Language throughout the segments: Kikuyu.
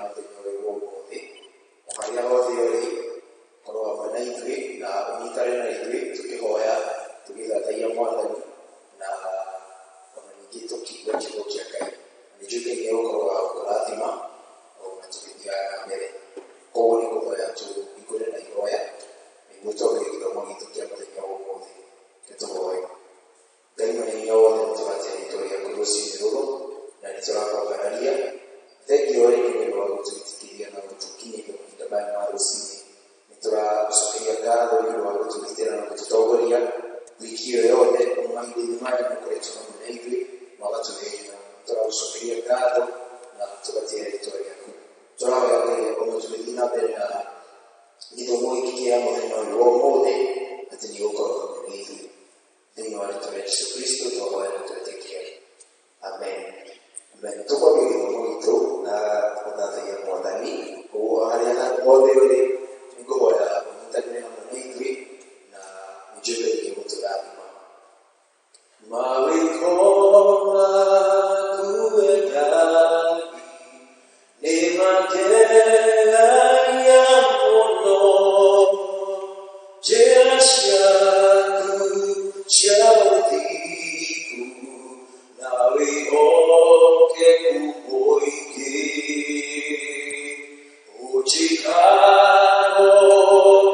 mũthenya ũyũ wa ũmũthĩ. O harĩa hothe ũrĩ, korwo hamwe na ithuĩ na ũnyitane na ithuĩ tũkĩhoya, tũgĩthathaiya Mwathani na ona ningĩ tũkĩigua kiugo kĩa Ngai. Na nĩ njũĩ Ngai nĩ egũkorwo wa gũkũrathima ona tũgĩthiaga na mbere. Koguo nĩ ngũhoya tũhingũre na ihoya nĩguo twambĩrĩrie gĩthomo gitũ kĩa mũthenya wa ũmũthĩ. Nĩ tũhoe. Ngai mwene hinya wothe nĩ tũratĩa rĩtwa rĩaku rũcinĩ rũrũ na nĩ tũrakwambararia. Thengiũ rĩngĩ nĩ ũndũ wa gũtwĩtĩkĩria na gũtũkinyĩria mahinda maya ma rũcinĩ. Nĩ tũragũcokeria ngatho nĩ ũndũ wa gũtũgitĩra na gũtũtongoria wiki ĩyo yothe. Ona mahinda-inĩ maya nĩ ũkoretwo hamwe na ithuĩ na ũgatũhe hinya. Nĩ tũragũcokeria ngatho na tũgatĩa rĩtwa rĩaku. Tũrahoya Ngai ona tũgĩthiĩ na mbere na gĩthomo gĩkĩ kĩa mũthenya ũyũ wa ũmũthĩ atĩ nĩ ũgũkorwo hamwe na ithuĩ. Thĩinĩ wa rĩtwa rĩa Jesu Kristo twahoya na twetĩkia. Amen. Amen. Tũkwambia gĩthomo gitũ na gũthathaiya Mwathani. Koguo harĩa hothe ũrĩ, nĩngũhoya ũnyitanĩre hamwe na ithuĩ na nĩnjũĩ Ngai nĩegũtũrathima. Mawĩko maku we Ngai nĩ magegagia mũno, njĩra ciaku cia ũthingu na wĩhokeku mũingĩ. Ũnjĩkago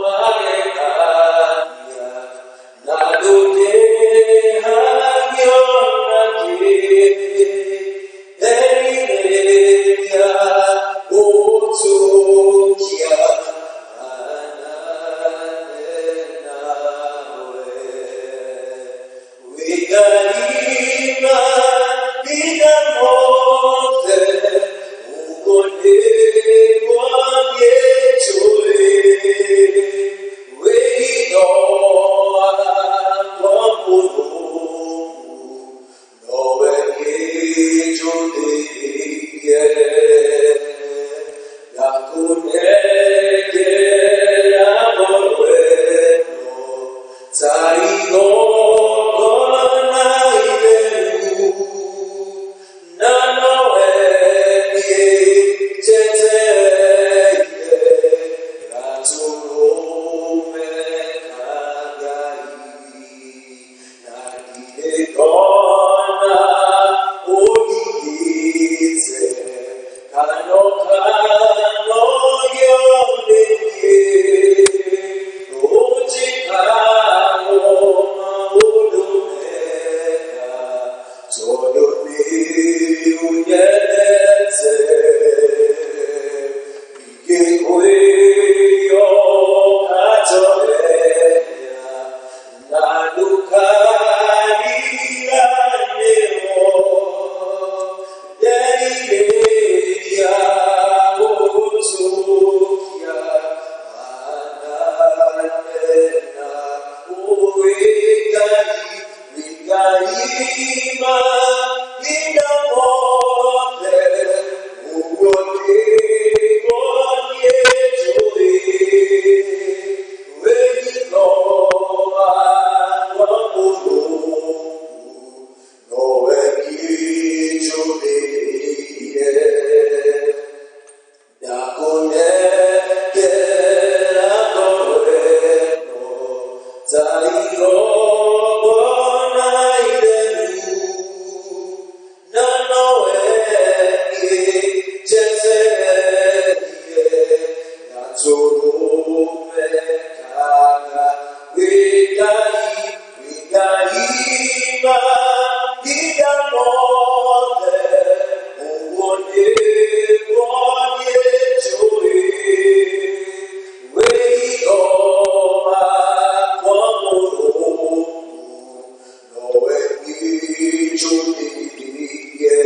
magegania na ndũngĩhagio na kĩ. Nderirĩria gũgũtũkia hanane nawe. Wĩ Ngai mahinda mothe, ũguo nĩguo niĩ njũĩ. Wĩhitho wakwa mũrũmu, nowe niĩ njũthĩrĩirie. Ndakũnengera ngoro ĩno, ta igongona itheru, na nowe niĩ njetereire gatũrũme ka Ngai. Na ndirĩ ndona ũndigĩte, kana ũkanogio nĩ niĩ. Ũnjĩkago maũndũ mega, tondũ nĩ ũnyendete. Ingĩkwĩhoka njohera, na ndũkariganĩrwo. Nderirĩria gũgũtũkia hanane nawe. Ngai, wĩ Ngai mahinda mothe, ũguo nĩguo niĩ njũĩ. Wĩhitho wakwa mũrũmu, nowe niĩ njũthĩrĩirie. Ndakũnengera ngoro ĩno ta igongona itheru, na nowe niĩ njetereire gatũrũme ka Ngai. Wĩ Ngai, wĩ Ngai mahinda mothe, ũguo nĩguo niĩ njũĩ. Wĩhitho wakwa mũrũmu, nowe niĩ njũthĩrĩirie.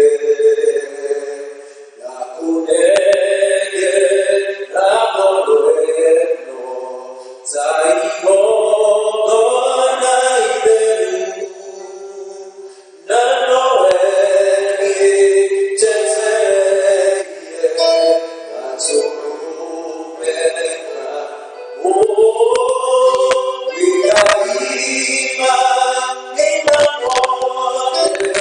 Ndakũnengera ngoro ĩno ta igongona itheru, na nowe niĩ njetereire gatũrũme ka. Oh, wĩ Ngai mahinda mothe.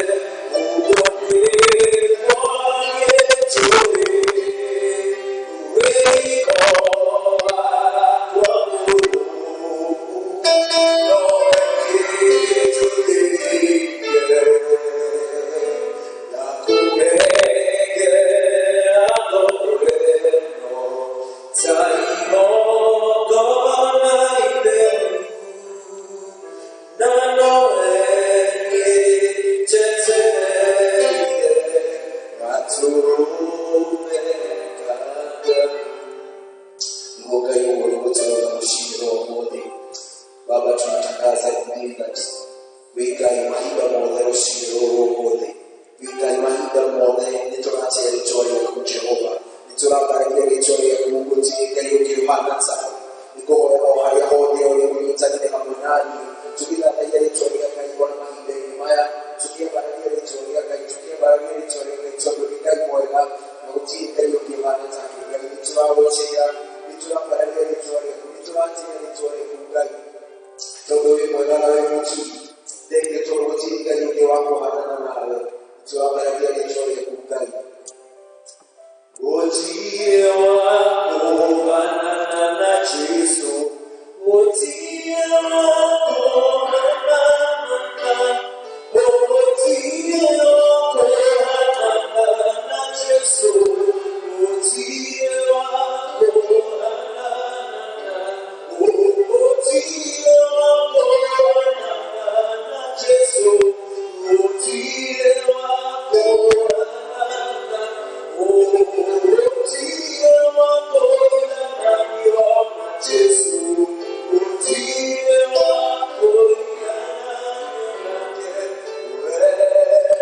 Tũkĩambararia rĩtwa rĩa Ngai, tũkĩambararia rĩtwa rĩa Ngai tondũ nĩ Ngai mwega na gũtirĩ Ngai ũngĩ ũhana take. Ngai nĩ tũragũtĩĩa, nĩ tũrambararia rĩtwa rĩaku, nĩ tũratĩĩa rĩtwa rĩaku Ngai tondũ wĩ mwega na wĩ mũtugi. Thengiũ tondũ gũtirĩ Ngai ũngĩ wa kũhanana nawe. Nĩ tũrambararia rĩtwa rĩaku Ngai. Gũtirĩ wa kũhanana na Jesũ, gũtirĩ wa kũhanana na, gũtirĩ wa kũhanana na Jesũ, gũtirĩ wa kũhanana na, gũtirĩ wa kũhanana na Jesũ, gũtirĩ wa kũhanana, gũtirĩ wa kũhanana na Jesũ, gũtirĩ wa kũhanana nake. We nĩahota,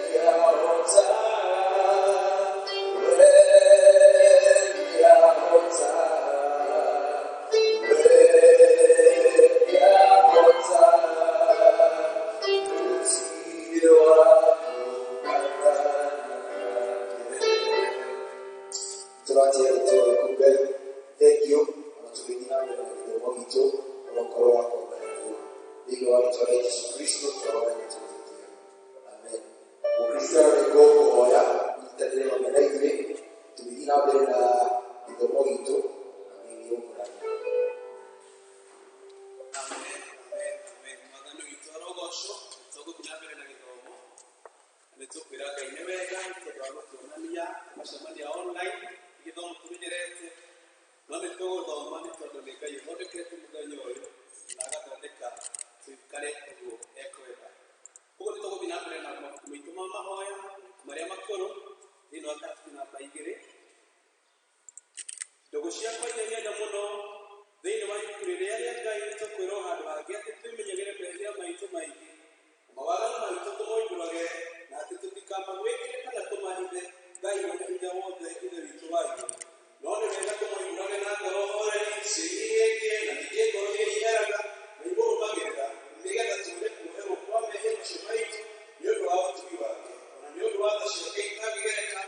we nĩahota, we nĩahota, gũtirĩ wa kũhanana nake. Tũratĩĩa rĩtwa rĩaku Ngai. Thengiũ ona tũgĩthiĩ na mbere na gĩthomo gitũ, ũrokorwo wa kwambarario thĩinĩ wa rĩtwa rĩa Jesũ Kristo twahoya na twetĩkia. Amen. Mũkristiano nĩ ngũkũhoya ũnyitanĩre hamwe na ithuĩ tũgĩthiĩ na mbere na gĩthomo gitũ na Ngai nĩ ũkũrathima. Amen, amen, amen. Mwathani witũ arogocwo. Tũgũthiĩ na mbere na gĩthomo. Nĩ tũkwĩra Ngai nĩ wega nĩ tondũ wa gũtuonania tũgacemania online gĩthomo tũmenyerete, no nĩ tũgũthoma nĩ tondũ nĩ Ngai ũthondekete mũthenya ũyũ na agathondeka tũikare ũguo ekwenda. Koguo nĩ tũgũthiĩ na mbere na mabuku maitũ ma mahoya marĩa makũrũ thĩinĩ wa chapter namba 2. Ndũgũ ciakwa iria nyenda mũno thĩinĩ wa ibuku rĩrĩa rĩa Ngai nĩ tũkwĩrwo handũ hangĩ atĩ twĩmenyagĩre mehia maitũ maingĩ na mawaganu maitũ tũmoimbũrage na atĩ tũtikamagwĩkĩre kana tũmahithe Ngai mwene hinya wothe Ithe witũ wa igũrũ. No nĩ wega tũmoimbũrage na ngoro horeri ciĩnyihĩtie na ningĩ ngoro iria iheraga na imũrũmagĩrĩra, nĩgetha tuone kuoherwo kwa mehia macio maitũ nĩ ũndũ wa ũtugi wake, ona nĩ ũndũ wa tha ciake itangĩgereka.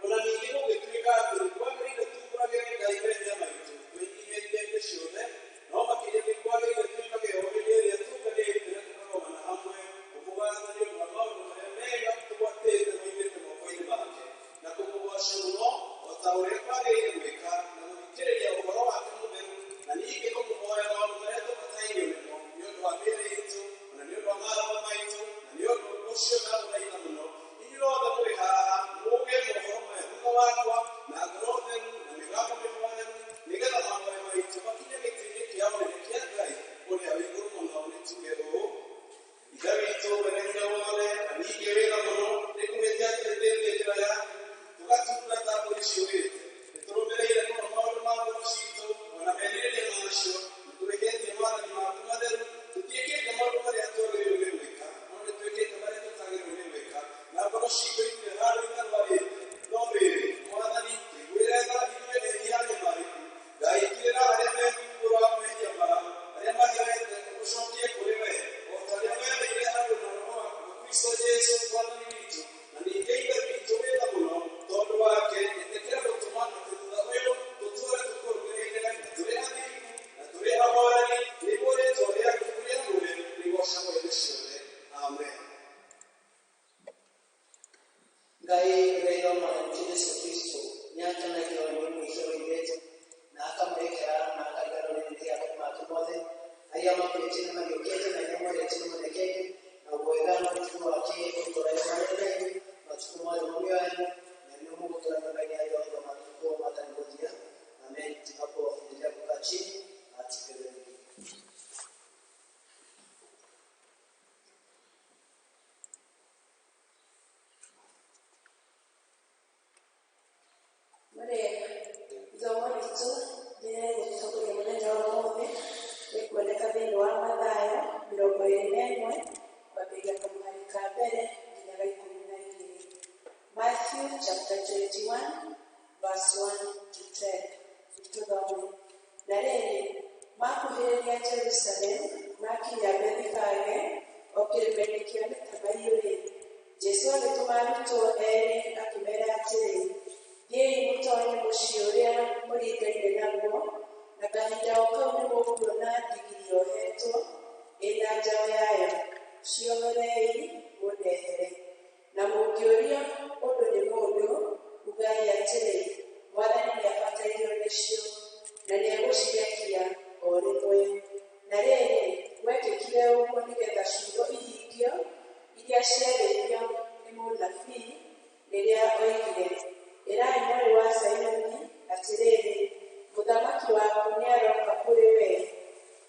Ona ningĩ gũgĩtuĩka atĩ nĩ kwagĩrĩire tuumbũragĩre Ngai mehia maitũ twĩnyihĩtie hĩndĩ ciothe, no makĩria nĩ kwagĩrĩire twĩkage o hĩndĩ ĩrĩa tũnganĩte na tũkagomana hamwe kũmũgatha nĩ ũndũ wa maũndũ marĩa mega tũgwatĩte moimĩte moko-inĩ make, na kũmũgooca mũno o ta ũrĩa kwagĩrĩire gwĩka, na gũthikĩrĩria ũhoro wake mũtheru, na ningĩ kũmũhoya maũndũ marĩa tũbatairio nĩmo nĩ ũndũ wa mĩĩrĩ itũ, ona nĩ ũndũ wa maroho maitũ. Na nĩ ũndũ ũcio ndamũthaitha mũno inyuĩ othe mũrĩ haha muge mohoro maya thutha wakwa na ngoro theru na mĩgambo mĩhoreru, nĩgetha mahoya maitũ makinye gĩtĩ-inĩ kĩa ũnene kĩa Ngai ũrĩa wĩ igũrũ mũno. Nĩ tuge ũũ: Ithe witũ mwene hinya wothe na ningĩ wĩra mũno, nĩ kũhĩtia tũhĩtĩtie njĩra yaku, tũgaturura ta mbũri ciũrĩte. Nĩ tũrũmĩrĩire mũno maũndũ ma ngoro citũ ona merirĩria macio, nĩ tũrĩhĩtie maathani maku matheru. Tũtiĩkĩte maũndũ marĩa twagĩrĩirwo nĩ gwĩka, no nĩ twĩkĩte marĩa tũtagĩrĩirwo nĩ gwĩka, na ngoro citũ itirĩ handũ itarwarĩte. No rĩrĩ, Mwathani, tũiguĩre tha ithuĩ ehia anyamarĩku. Ngai, kirĩra arĩa mekumbũra mehia mao, arĩa maherete, ũcokie kũrĩ we, o ta ũrĩa wereire andũ na Roho waku wa Kristo Jesũ Mwathani witũ. Na ningĩ Ithe witũ wĩ tha mũno, tondũ wake ĩtĩkĩra gũtũma atĩ thutha ũyũ tũtũũre tũkũrũmĩrĩire na tũrĩ athingu na tũrĩ ahoreri, nĩguo rĩĩtwa rĩaku rĩamũre rĩgoocagwo hĩndĩ ciothe. Amen. Ngai ũrĩa wa Mwathani witũ Jesũ Kristo nĩakenagio nĩ mwĩhia wendete na akamũrekera na akariganĩrwo nĩ mehia make mothe arĩa makuĩte na mariũkĩte na arĩa morete na monekete, na wega na ũtugi wake ũtũũrage marĩ na inyuĩ matukũ mothe ma mĩoyo yanyu, na nĩ mũgũtũũra nyũmba-inĩ ya Jehova matukũ matarĩ mũthia. Amen. Tunapoendelea kukaa chini, tupewe Biblia. Mũrĩega. Ithomo ritũ rĩrĩa mũthenya wa ũmũthĩ rĩkuoneka thĩinĩ wa Mathayo 21 kwambĩrĩria kamũhari ka mbere nginya ga 12. Matthew chapter 21 verse 1 to 10. Tũthome. Na rĩrĩ, makuhĩrĩria Jerusalemu, makinya Bethifage, o kĩrĩma-inĩ kĩa mĩtamaiyũ mũnabii rĩrĩa oigire, ĩrai mwarĩ wa Zayuni atĩrĩrĩ, mũthamaki waku nĩaroka kũrĩ we,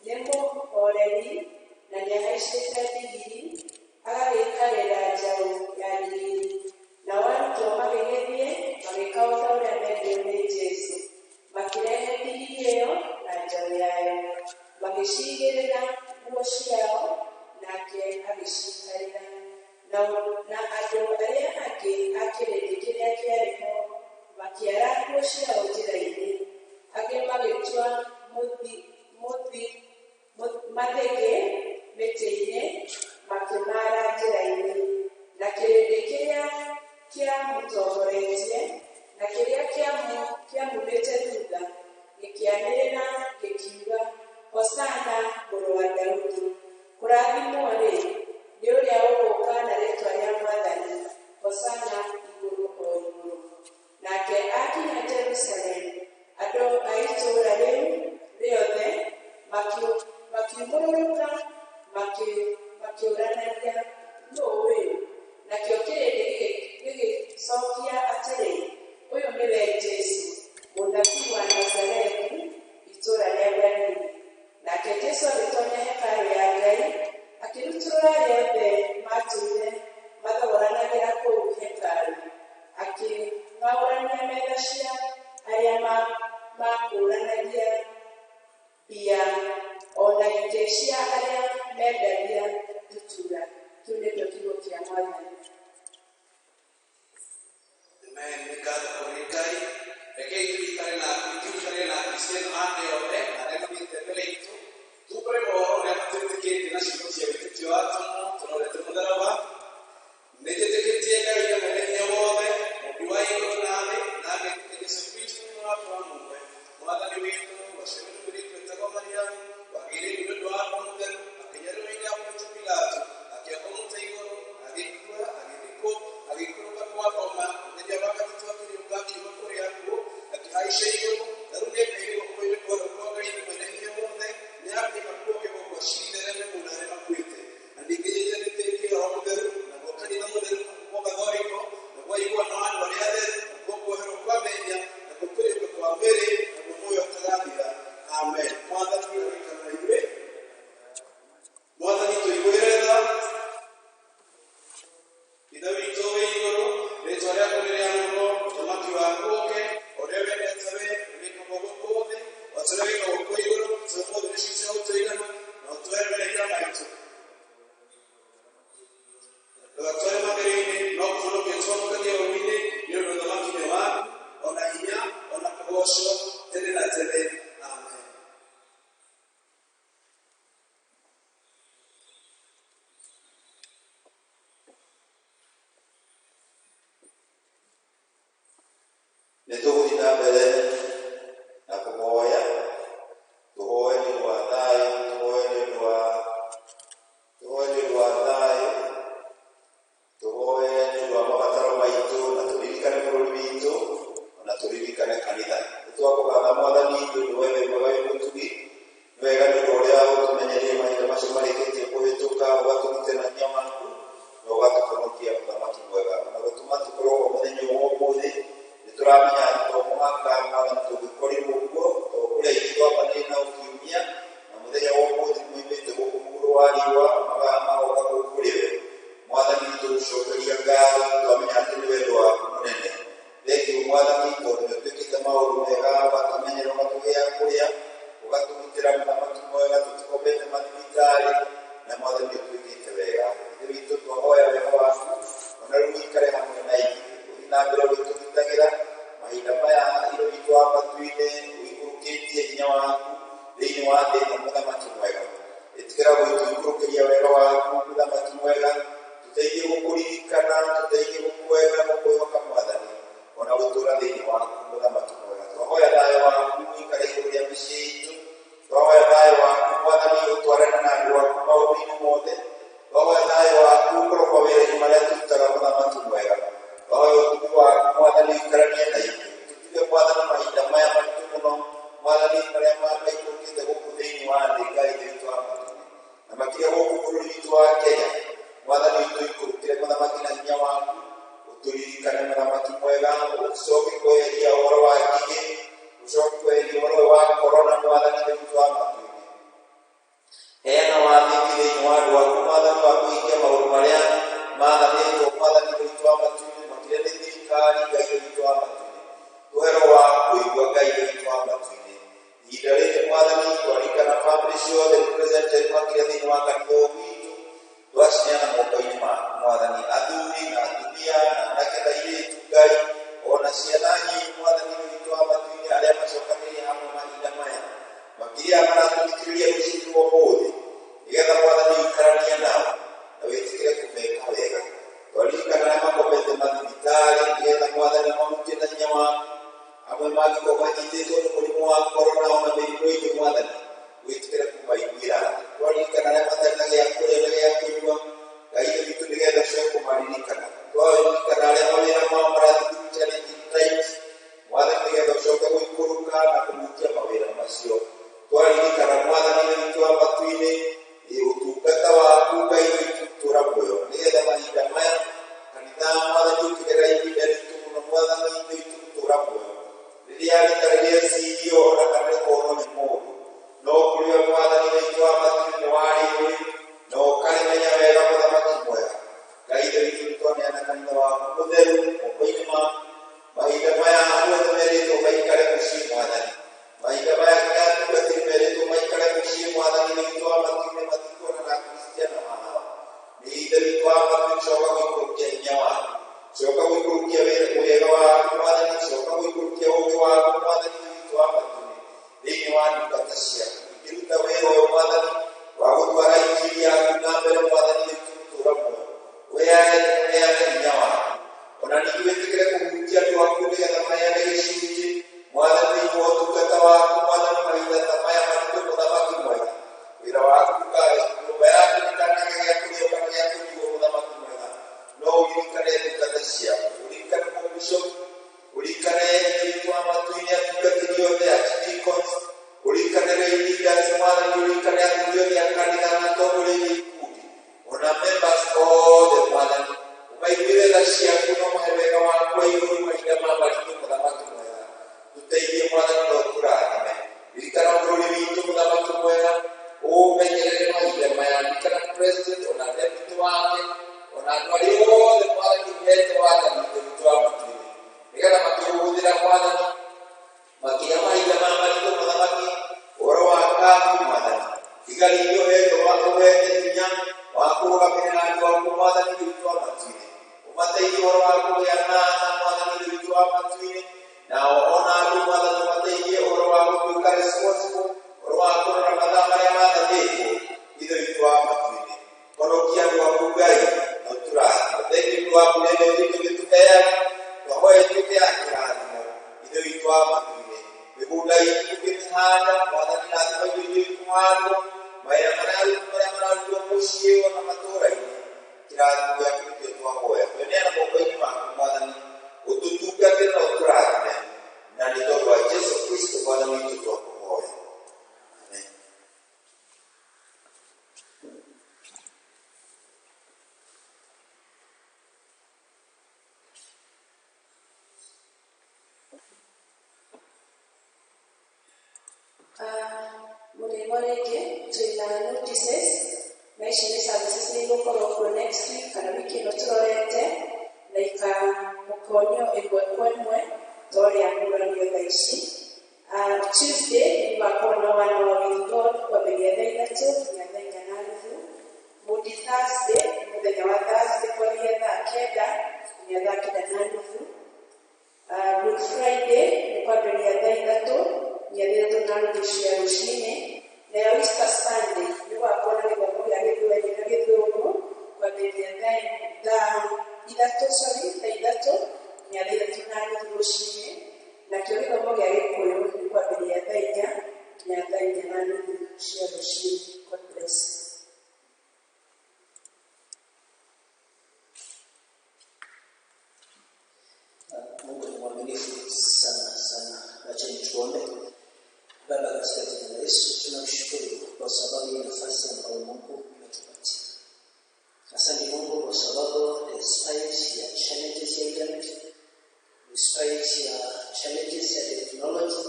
nĩ mũhooreri na nĩahaicĩte ndigiri, agagĩikarĩra njaũ ya ndigiri. Nao arutwo magĩgĩthiĩ magĩĩka o ta ũrĩa meerirwo nĩ Jesũ, makĩrehe ndigiri ĩyo na njaũ yayo, magĩciigĩrĩra nguo ciao, nake agĩciikarĩra. Na andũ arĩa angĩ a kĩrĩndĩ kĩrĩa kĩarĩ ho makĩara nguo ciao njĩra-inĩ, angĩ magĩtua mathĩgĩ mĩtĩ-inĩ makĩmaara njĩra-inĩ. Na kĩrĩndĩ kĩrĩa kĩamũtongoretie na kĩrĩa kĩamumĩte thutha gĩkĩanĩrĩra gĩkiuga, Hosana mũrũ wa Daudi. Kũrathimwo-rĩ, nĩ ũrĩa ũgũũka na rĩĩtwa rĩa Mwathani, Hosana igũrũ o igũrũ. Nake akinya Jerusalemu, andũ a itũũra rĩu rĩothe makiumũrũrũka makĩũranagia, nũũ ũyũ? Nakĩo kĩrĩndĩ gĩgĩcookia atĩrĩ, ũyũ nĩwe Jesũ, mũnabii wa Nazarethi, itũũra rĩa Galili. Nake Jesũ agĩtoonya hekarũ ya Ngai, akĩrutũrũra arĩa othe maatũire mathogoranagĩra kũu hekarũ, akĩng'aũrania metha cia arĩa maakũũranagia mbia, o na itĩ cia arĩa meendagia ndutura. Kĩu nĩkĩo kiugo kĩa Mwathani. Amen. Nĩ ngatho kũrĩ Ngai. Rekei tũikare na Akristiano a thĩ yothe na arĩa mathiĩte mbere itũ, tumbũre mohoro ũrĩa twĩtĩkĩtie na ciugo cia wĩtĩkio wa atũmwo tũrorete mũtharaba. Nĩnjĩtĩkĩtie Ngai na mwene hinya wothe, Mũũmbi wa igũrũ na thĩ, na ngetĩkia Jesũ Kristũ mũrũ wake wa mũmwe, Mwathani witũ, waciarirwo nĩ mũirĩtu wetagwo Mariamu, wagĩire nĩ ũndũ wa Roho Mũtheru, akĩnyarirwo nĩ Pontio Pilato, akĩambwo mũtĩ igũrũ, agĩkua, agĩthikwo, agĩikũrũka kwa ngoma, mũthenya wa gatatũ akĩriũka akiuma kũrĩ akuũ, akĩhaica igũrũ, na rĩu nĩaikaire guoko-inĩ kwa ũrĩo kwa Ngai mwene hinya wothe, nĩakoima kuo agĩũka gũciirĩra arĩa me muoyo na arĩa makuĩte. Na ningĩ nĩnjĩtĩkĩtie Roho Mũtheru, naguo kanitha mũtheru, naguo Gathoriko, naguo ũiguano wa andũ arĩa atheru, naguo kuoherwo kwa mehia, naguo kũriũka kwa mwĩrĩ, naguo muoyo ũtagathira. Amen. Mwathani aroikara na ithuĩ. Mwathani tũiguĩre tha. Ithe witũ wĩ igũrũ, rĩĩtwa rĩaku nĩrĩamũrwo, ũthamaki waku ũũke, ũrĩa wendete we wĩkagwo gũkũ thĩ o ta ũrĩa wĩkagwo kũu igũrũ. Tũhe ũmũthĩ irio cia gũtũigana, na ũtũhe mehia maitũ. Ndũgatware magerio-inĩ, no kũhonokia tũhonokagie ũũru-inĩ, nĩ ũndũ ũthamaki nĩ waku, o na hinya, o na kũgoocwo tene na tene. Amen. Nĩ tũgũthiĩ na mbere na kũhoya, tũhoe nĩ ũndũ wa thayũ, tũhoe nĩ ũndũ wa thayũ, tũhoe nĩ ũndũ wa mabataro maitũ, na tũririkane bũrũri witũ, ona tũririkane kanitha. Nĩ twakũgatha Mwathani nĩ ũndũ we wĩ mwega wĩ mũtugi, nĩ wega nĩ ũndũ ũrĩa ũtũmenyereire mahinda macio marĩkĩtie kũhĩtũka, ũgatũgitĩra na hinya waku, na ũgatũhonokia mũthamaki mwega, ona gũtũma tũkorwo ho mũthenya ũyũ wa ũmũthĩ. Nĩ tũramenya atĩ to mũhaka Mwathani tũngĩkorirwo kuo, to kũrĩa ithuĩ twambanĩire nao kiumia, na mũthenya wa ũmũthĩ moimĩte gũkũ mũhuro wa riũa, magoka gũkũ kũrĩ we. Mwathani nĩ tũgũcokeria ngatho, twamenya atĩ nĩ wendo waku mũnene. Thengiũ Mwathani tondũ nĩ ũtwĩkĩte maũndũ mega, ũgatũmenyerera, ũgatũgĩa kũrĩa, ũgatũgitĩra mũthamaki mwega, tũtikomete mathibitarĩ, na Mwathani nĩ ũtwĩkĩte wega. Ithe witũ twahoya wega waku, ona rĩu ũikare hamwe na ithuĩ, ũthiĩ na mbere gũtũgitagĩra mahinda maya Ithe witũ wa matu-inĩ, ũikũrũkĩtie hinya waku thĩinĩ wa thĩ ĩno mũthamaki mwega. Ĩtĩkĩra gũtũikũrũkĩria wega waku mũthamaki mwega, tũteithie gũkũririkana, tũteithie gũkwenda, gũkwĩhoka Mwathani, ona gũtũũra thĩinĩ waku mũthamaki mwega. Twahoya thayũ waku ũikare igũrũ rĩa mĩciĩ itũ, twahoya thayũ waku Mwathani ũtwarane na andũ aku maũndũ-inĩ mothe, twahoya thayũ waku ũkorwo mawĩra-inĩ marĩa tũrutaga mũthamaki mwega, twahoya ũtugi waku Mwathani ũikaranie na ithuĩ, tũtuge Mwathani mahinda maya maritũ mũno, Mwathani marĩa maikũrũkĩte gũkũ thĩinĩ wa thĩ Ngai witũ wa matu-inĩ, na makĩria gũkũ bũrũri witũ wa Kenya. Mwathani witũ ikũrũkĩre mũthamaki na hinya waku, matu-inĩ, makĩria nĩ thirikari Ngai Ithe witũ wa matu-inĩ. Tũhe roho wa kũigua Ngai Ithe witũ wa matu-inĩ. Ihinda rĩrĩ Mwathani twaririkana bamĩrĩ ciothe represented makĩria thĩinĩ wa kanitha ũyũ witũ, twacineana moko-inĩ maku Mwathani, athuri na atumia na anake na airĩtu Ngai, ona ciana nyinyi Mwathani Ithe witũ wa matu-inĩ, arĩa macokanĩrĩire hamwe mahinda maya, makĩria maratũthikĩrĩria rũcinĩ rwa ũmũthĩ, nĩgetha Mwathani ũikaranie nao na wĩtĩkĩre kũmeka wega. Twaririkana arĩa makomete mathibitarĩ, nĩgetha Mwathani ũmahutie na hinya waku. Amwe mangĩkorwo manyitĩtwo nĩ mũrimũ wa korona ona mĩrimũ ĩngĩ Mwathani, wĩtĩkĩre kũmaiguĩra tha. Twaririkana arĩa matarĩ na gĩa kũrĩa na gĩa kũnyua, Ngai Ithe witũ, nĩgetha ũcoke kũmaririkana. Twaririkana arĩa mawĩra mao marathiĩ through challenging times, Mwathani, nĩgetha ũcoke gũikũrũka na kũhutia mawĩra macio. Twaririkana Mwathani Ithe witũ wa matu-inĩ, ũtungata waku Ngai Ithe witũ tũra muoyo, nĩgetha mahinda maya kanitha Mwathani ũkĩgerera ihinda ritũ mũno Mwathani Ithe witũ tũra muoyo, rĩrĩa rĩtarĩ rĩecirio ona kana rĩkonwo nĩ mũndũ, no kũrĩ we Mwathani Ithe witũ wa matu-inĩ nĩ warĩũĩ na ũkarĩmenya wega, Mũthamaki mwega. Ngai Ithe witũ, nĩtwaneana kanitha waku mũtheru moko-inĩ maku. Mahinda maya andũ othe merĩtwo maikare mũciĩ Mwathani, mahinda maya nginya atungatĩri merĩtwo maikare mũciĩ Mwathani Ithe witũ wa matu-inĩ, matikuona na Akristiano ao. Nĩ Ithe witũ wa matu-inĩ, coka gũikũrũkia hinya waku, coka gũikũrũkia wega waku Mwathani, coka gũikũrũkia ũũgĩ waku Mwathani Ithe witũ wa matu-inĩ thĩinĩ wa ndungata ciaku ikĩruta wĩra ũyũ Mwathani wa gũtwara injiri yaku na mbere. Mwathani Ithe witũ gũtũũra muoyo, ũheane hinya waku, ona ningĩ wĩtĩkĩre kũhutia andũ aku nĩgetha maheane gĩcunjĩ Mwathani thĩinĩ wa ũtungata waku Mwathani mahinda ta maya maritũ. Mũthamaki mwega, wĩra waku nyũmba yaku ndĩkanage gĩa kũrĩa kana gĩa kũnyuo. Mũthamaki mwega, no ũririkane ndungata ciaku, ũririkane mũbishop, ũririkane Ithe witũ wa matu-inĩ atungatĩri othe, archdeacons, ũririkane lay leaders Mwathani, ũririkane athuri othe a kanitha na atongoria a ikundi ona members othe Mwathani, ũmaiguĩre tha ciaku na ũmahe wega waku wa igũrũ mahinda ma maritũ. Mũthamaki mwega, tũteithie Mwathani na ũtũrathime. Ririkana bũrũri witũ, Mũthamaki mwega, ũmenyerere mahinda maya. Ririkana president ona deputy wake ona andũ arĩa othe Mwathani ũhete wathani, Ithe witũ wa matu-inĩ, nĩgetha makĩũhũthĩra Mwathani makĩria mahinda ma maritũ. Mũthamaki, ũhoro wa kabu Mwathani, thigari iria ũhetwo ũhete hinya wa kũrũgamĩrĩra andũ aku Mwathani Ithe witũ wa matu-inĩ, ũmateithie ũhoro wa kũgĩa na tha Mwathani Ithe witũ wa matu-inĩ, na ona andũ Mwathani ũmateithie ũhoro wa gũtuĩka responsible, ũhoro wa kũrora mathaa marĩa mathanĩtwo. Ithe witũ wa matu-inĩ, honokia andũ aku Ngai na ũtũrathime. Thengiũ nĩ ũndũ wa kũrĩa ĩno tũgĩtũheaga, twahoya ĩtuĩke ya kĩrathimo. Ithe witũ wa matu-inĩ, mĩgũnda itũ tũkĩmĩhanda Mwathani, rathima indo iria ikũhandwo, mawĩra marĩa mararutwo mũciĩ ona matũũra-inĩ, kĩrathimo gĩaku nĩkĩo twahoya. Tweneana moko-inĩ maku Mwathani, ũtũtungate na ũtũrathime, na nĩ tondũ wa Jesu Kristo Mwathani witũ twakũhoya, amen. Mũrĩmo rĩngĩ twĩna notices, na ici nĩ services nĩ igũkorwo kuo next week kana wiki ĩno tũrorete, na ikamũkonio ĩmwe kwa ĩmwe ta ũrĩa mũranio thaa ici. Tuesday nĩ gũgakorwo na One Hour with God kwambĩrĩria thaa 3 nginya thaa 4:30. Maundy Thursday nĩ mũthenya wa Thursday kwambĩrĩria thaa 9 nginya thaa 9:30. Good Friday nĩ kwambĩrĩria thaa 3 nginya thaa 3:30 cia rũcinĩ. Nayo Easter Sunday nĩ gũgakorwo na gĩthomo gĩa Gĩthweri na Gĩthũngũ kwambĩrĩria thaa 3, sorry, thaa 3 nginya thaa 3:30 rũcinĩ. Nakĩo gĩthomo gĩa Gĩkũyũ nĩ kwambĩrĩria thaa 4 nginya thaa 4:30 cia rũcinĩ. God bless. Mungu ni mwaminifu sana sana. Wacheni tuombe. Baba, katika jina la Yesu tunakushukuru kwa sababu ya nafasi ambayo Mungu umetupatia. Asante Mungu kwa sababu despite ya challenges ya internet, despite ya challenges ya technology,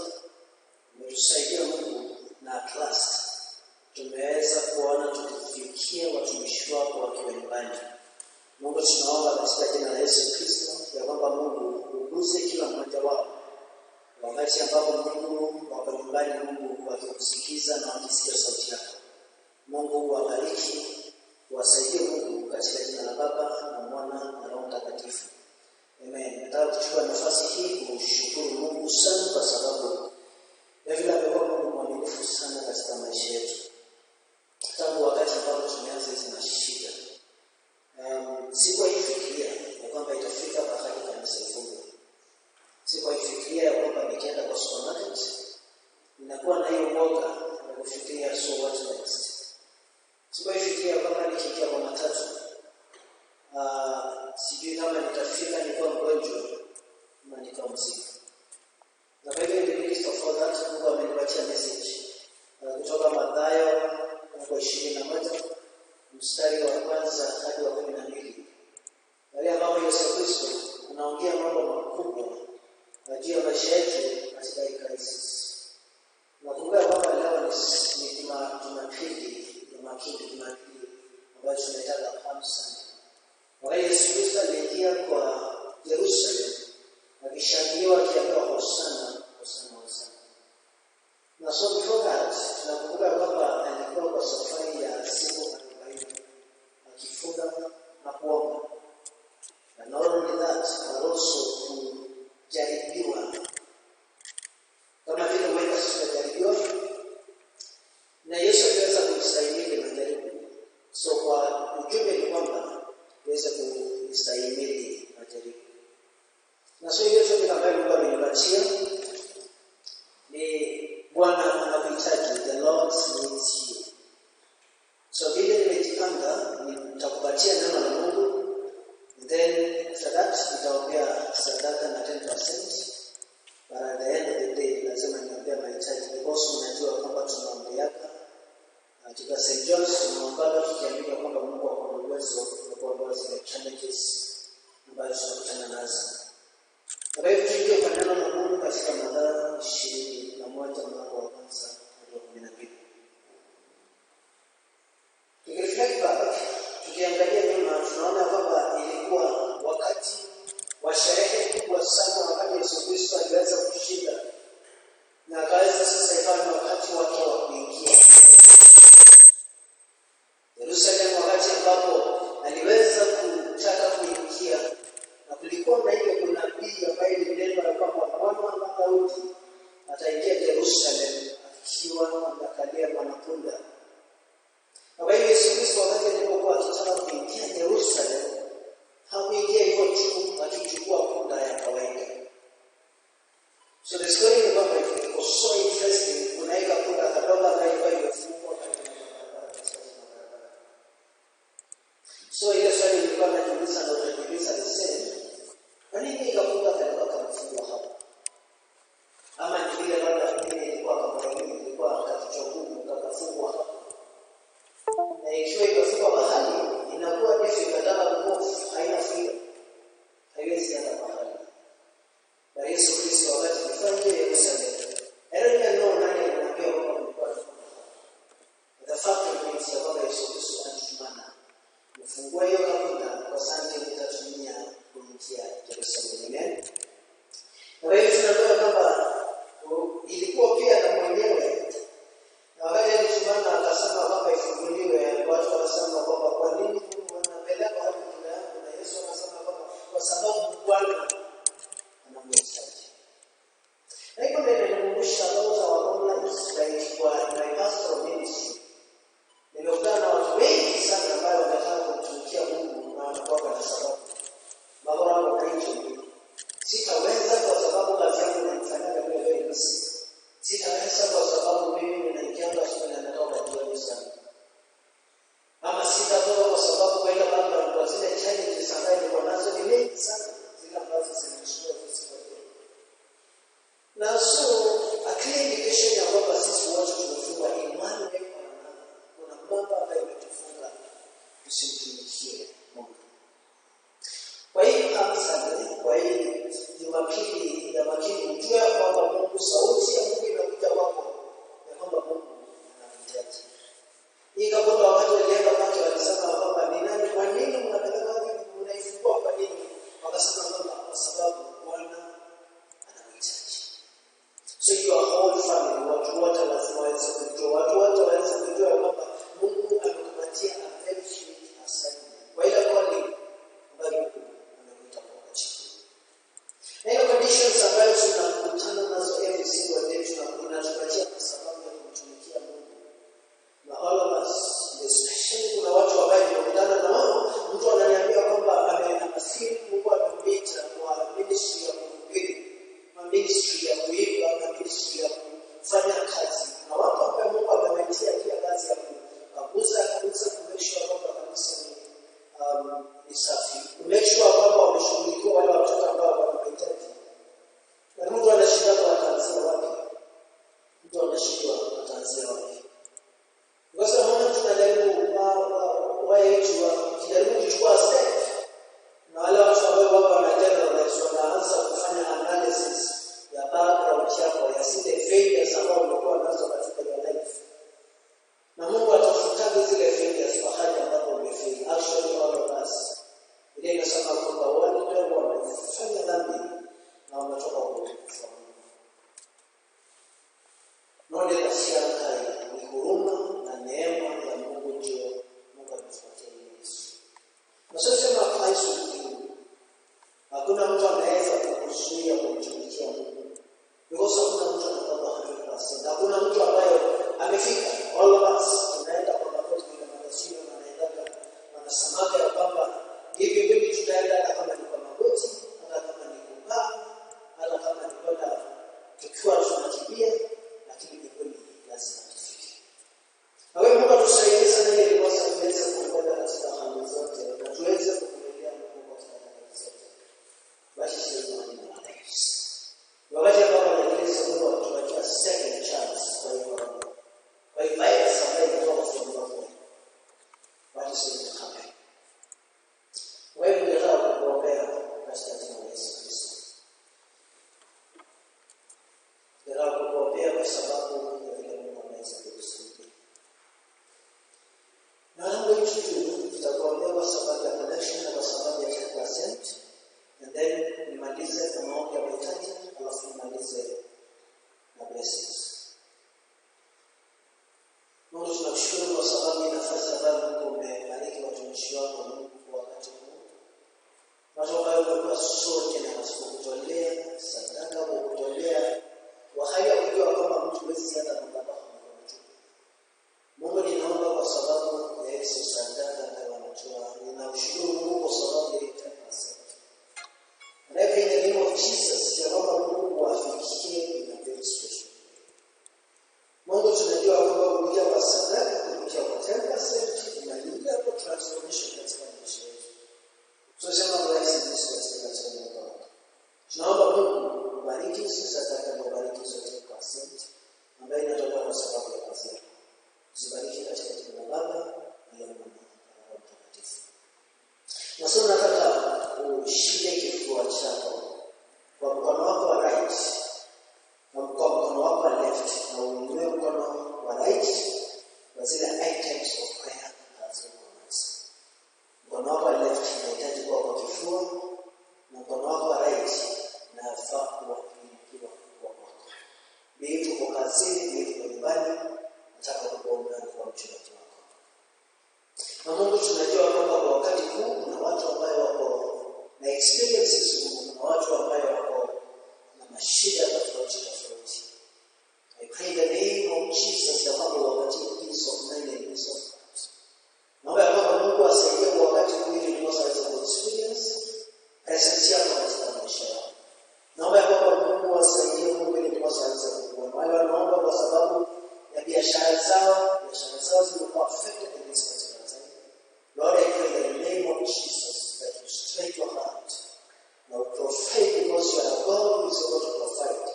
umetusaidia Mungu na at last tumeweza kuona tukifikia watumishi wako wakiwa nyumbani. Mungu, tunaomba katika jina la Yesu Kristo Wakati ambapo Mungu wako nyumbani, Mungu wakikusikiza na wakisikia sauti yako. Mungu wabariki, wasaidie Mungu katika jina la Baba na Mwana na Roho Mtakatifu. Amen. Nataka kuchukua nafasi hii kumshukuru Mungu sana kwa sababu ya vile amekuwa Mungu mwaminifu sana katika maisha yetu. Tangu wakati ambapo tumeanza hizi mashida. Sikuwahi fikiria ya kwamba itafika mahali kanisa ifungwe. Sikuwahi fikiria ya kwamba nikienda kwa supermarket ninakuwa na hiyo woga ya kufikiria so what next. Sikuwahi fikiria kwamba nikiingia kwa matatu sijui kama nitafika nikiwa mgonjwa ama nikiwa mzima. Na kwa hivyo in the midst of all that, Mungu amenipatia message kutoka Mathayo mlango 21 mstari wa kwanza hadi wa 12. Wale ambao Yesu Kristo anaongea mambo makubwa juu ya maisha yetu katika hii crisis. Nakumbuka kwamba leo ni Jumapili ya Makini, Jumapili ambayo tunaitaga Palm Sunday. Wakati Yesu Kristo aliingia kwa Yerusalemu akishangiliwa akiambiwa hosana, hosana, hosana. Na so before that tunakumbuka kwamba alikuwa kwa safari ya siku 40 akifunga na kuomba. And not only that, but also kujaribiwa. Kama vile huenda sisi tunajaribiwa, na Yesu aliweza kustahimili majaribu. So kwa ujumbe ni kwamba tuweze kustahimili majaribu. Na so hiyo topic ambayo Mungu amenipatia ni Bwana anakuhitaji, the Lord needs you. So vile nimejipanga, nitakupatia neno la Mungu, then after that nitaombea sadaka na 10%. But at the end of the day lazima niombea mahitaji because unajua kwamba tunaombeaka katika St. John's tunaombaga tukiamini kwamba Mungu ako na uwezo wa kuondoa zile challenges ambazo tunakutana nazo. Kwa hivyo tuingie kwa neno la Mungu katika Mathayo 21 mlango wa kwanza hadi wa 12. Tukireflect back, tukiangalia nyuma tunaona kwamba ilikuwa wakati wa sherehe kubwa sana, wakati Yesu Kristo aliweza kushinda na akaweza sasa, ikawa ni wakati wake wa kuingia Yerusalemu, wakati ambapo aliweza kutaka kuingia, na kulikuwa na ile unabii ambayo ilinenwa ya kwamba mwana wa Daudi ataingia Yerusalemu akiwa amekalia mwanapunda. Na kwa hiyo Yesu Kristo wakati alipokuwa akitaka kuingia Yerusalemu, hakuingia hivyo tu akichukua punda ya kawaida. So the story ni kwamba it was so interesting, kunaweka punda kadogo ambayo ilikuwa imefungwa katika barabara, katikati mwa barabara. So ile swali nilikuwa najiuliza na utajiuliza the same, kwa nini ikapunda kalikuwa kamefungwa hapo? Ama ni vile labda pengine ilikuwa kama ilikuwa kakichwa gumu kakafungwa hapo. Na ikiwa imefungwa mahali inakuwa difficult kama kumove, haina freedom, haiwezi enda mahali. Na Yesu Kristo wakati alifanya Yerusalemu, I don't even know nani alimwambia kwamba kulikuwa na punda hapo. But the fact remains ya kwamba Yesu Kristo alitumana mfungue hiyo kapunda kwa sababu nitatumia kuingia Yerusalemu. Amen. Na kwa hiyo tunaambiwa kwamba ilikuwa pia na mwenyewe, na wakati alitumana akasema kwamba ifunguliwe, watu wakasema kwamba kwa nini wanapeleka watu punda yangu? Na Yesu akasema kwamba kwa sababu Bwana anamhitaji. Na hivyo ndio inanikumbusha about our own lives, like kwa my pastoral ministry. Nimekutana na watu wengi sana ambao wanataka kumtumikia Mungu na wanakuwa na sababu. Baba wangu preaching. Sitaweza kwa sababu kazi yangu inanifanyaga niwe very busy. Sitaweza kwa sababu mimi ninaingianga asubuhi na natoka jioni sana. Ama sitatoka kwa sababu kwa ile background, kwa zile challenges ambazo niko nazo ni mengi sana, zile ambazo zinanisumbua physically. Na so a clear indication ya kwamba sisi wote tumefungwa in one way or another. Kuna mambo ambayo imetufunga tusimtumikie Mungu. Kwa hiyo Palm Sunday, kwa hii Jumapili ya Makini, ujue ya kwamba Mungu, sauti ya Mungu inakuja kwako ya kwamba Mungu anakuhitaji. Hii kapunda wakati walienda kwake walisema kwamba ni nani, kwa nini mnapeleka wapi, mnaifungua kwa nini? Wakasema kwamba kwa sababu Bwana anakuhitaji. anaanza kufanya analysis ya background yako, ya zile failures ambazo umekuwa nazo katika your life. Na Mungu atafutaga zile failures pahali ambapo umefail. Actually all of us. Ile inasema kwamba wote wamefanya dhambi na wametoka kwa utukufu wa Mungu. None la ni huruma na neema ya Mungu ndio Mungu ametupatia Yesu. Na sio sema Christ with you. Hakuna mtu anaweza kukuzuia kumtumikia Mungu. Because hakuna mtu anakuwa 100%. Hakuna mtu ambaye amefika. All of us tunaenda kwa magoti na magazini wanaenda wanasemaga ya kwamba hivi mimi tutaenda hata kama ni kwa magoti, hata kama ni kukaa, hata kama ni kwenda tukiwa tunakimbia, lakini mbinguni lazima tufike. Na wewe Mungu atusaidie sana ili ndiposa tuweze kukwenda katika hali zote na tuweze kumwendea Mungu katika hali zote. Basi sio maneno ya lives. Wakati ambapo Kristo Mungu atupatia second chance kwa hiyo kwa hiyo virus ambayo inatoka from nowhere. What is going to happen? Wewe unataka kukuombea katika jina la Yesu Kristo. Nataka kukuombea kwa sababu ya vile Mungu ameweza kukusaidia. Na what I'm going to do, nitakuombea kwa sababu ya connection na kwa sababu ya 10%, and then nimalize na maombi ya mahitaji, alafu nimalize na blessings. Mungu tunakushukuru kwa sababu ya nafasi ambayo Mungu umebariki watumishi wako Mungu kwa wakati huu. Watu ambao wamekuwa so generous kwa kutolea sadaka, kwa kutolea kwa hali ya kujua kwamba mtu huwezi hata madhabahu mkono tu. Mungu ninaomba kwa sababu ya hizo sadaka ambayo wanatoa. Ninamshukuru Mungu kwa sababu ya hiyo 10%. And I pray in the name of Jesus ya kwamba Mungu wafikie in a very special way. Mungu tunajua kwamba kupitia kwa sadaka, kupitia kwa 10% inaleta kwa transformation katika maisha yetu. Tunasema blessing this katika jina la Baba. Tunaomba Mungu ubariki hizo sadaka na ubariki hizo 10% ambayo inatoka kwa sababu ya kazi yako. Zibariki katika jina la Baba na la Mwana na la Roho Mtakatifu. Na sasa nataka ushike kifua chako kwa mkono wako wa right na kwa mkono wako wa left, na uinue mkono wa right kwa zile items of prayer ambazo uko nazo. Mkono wako wa left unahitaji kuwa kwa kifua na mkono wako wa right unafaa kuwa ikiwa kwa kwako. Be it uko kazini, be it uko nyumbani, nataka kukuombea kwa mchungaji wako. Na Mungu tunajua kwamba kwa wakati huu kuna watu ambayo wako na experiences ngumu, kuna watu ambayo wako na mashida tofauti tofauti. I pray in the name of Jesus ya kwamba wapatie peace of mind and peace of heart. Naomba ya kwamba Mungu asaidie kwa wakati huu ili ndiposa aweze kuexperience presence yako katika maisha yao. Naomba ya kwamba Mungu asaidie Mungu ili ndiposa aweze kukuona. Wale wanaomba kwa sababu ya biashara zao zimekuwa affected in this particular time. Lord, I pray in the name of Jesus that you stretch your hand. Now provide because you are a God who is able to provide.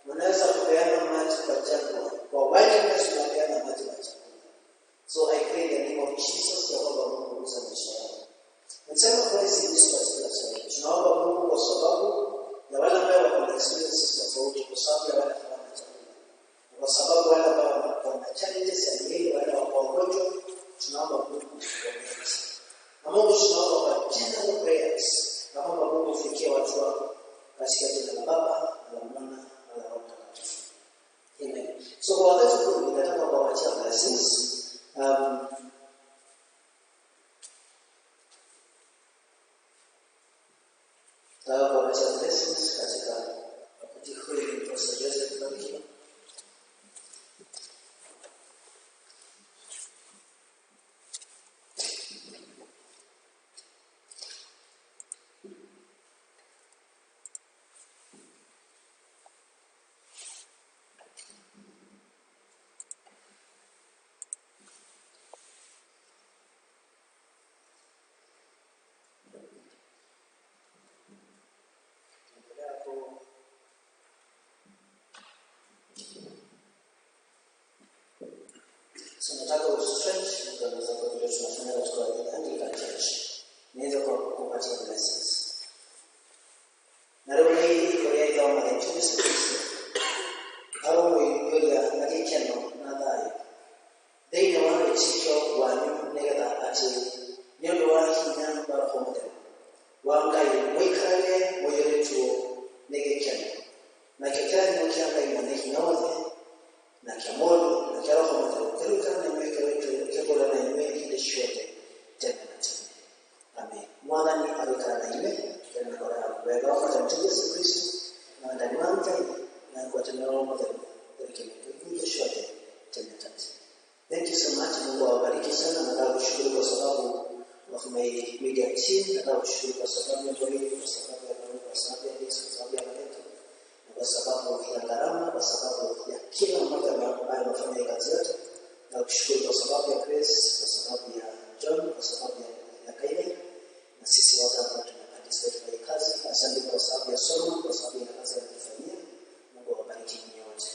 Unaweza kupeana maji kwa jangwa. Kwa wilderness unapeana maji na chakula. So I pray in the name of Jesus ya kwamba Mungu uguze maisha yao. Nasema praise in this particular time. Tunaomba Mungu kwa sababu ya wale ambao wako na experiences tofauti, kwa sababu ya wale hawana chakula. Na kwa sababu wale ambao wako na challenges ya miili, wale wako wagonjwa, tunaomba Mungu uwabariki. Na Mungu tunaomba kwa general prayers na kwamba Mungu ufikie watu wako katika jina la Baba na la Mwana na la Roho Mtakatifu. Amen. So kwa wakati huu ninataka kuwapatia blessings. Nataka kuwapatia blessings katika wakati huu ili ndiposa tuweze kubarikiwa. Endelea Ithe wa Mwathani Jesũ Kristo aromũiyũria na gĩkeno na thayũ thĩinĩ wa wĩtĩkio wanyu, nĩgetha atĩ nĩ ũndũ wa hinya wa Roho Mũtheru wa Ngai mũikarage mũiyũrĩtwo nĩ gĩkeno. Nakĩo kĩrathimo kĩa Ngai Mwene Hinya Wothe na kĩa Mũriũ na kĩa Roho Mũtheru kĩrũikara na inyuĩ, kĩgũre na inyuĩ hĩndĩ ciothe, tene na tene. Amen. Mwathani aroikara na inyuĩ tene na ngoro yaku. Wega wa Mwathani Jesũ Kristo na wendani wa Ngai na ngwatanĩro ya Roho Mũtheru ĩrĩkĩrĩte hĩndĩ ciothe, tene na tene. Thank you so much. Mungu awabariki sana. Nataka kushukuru kwa sababu of my media team. Nataka kushukuru kwa sababu ya Doreen, kwa sababu ya Naomi, kwa sababu ya Liz, kwa sababu ya Maneto, na kwa sababu ya gharama, kwa sababu ya kila mmoja ambaye amefanya hii kazi yote. Na kushukuru kwa sababu ya Grace, kwa sababu ya John, kwa sababu ya Kaile na sisi wote ambao tumeparticipate kwa hii kazi. Asante kwa sababu ya Solomon, kwa sababu ya kazi anatufanyia. Mungu awabariki nyinyi wote.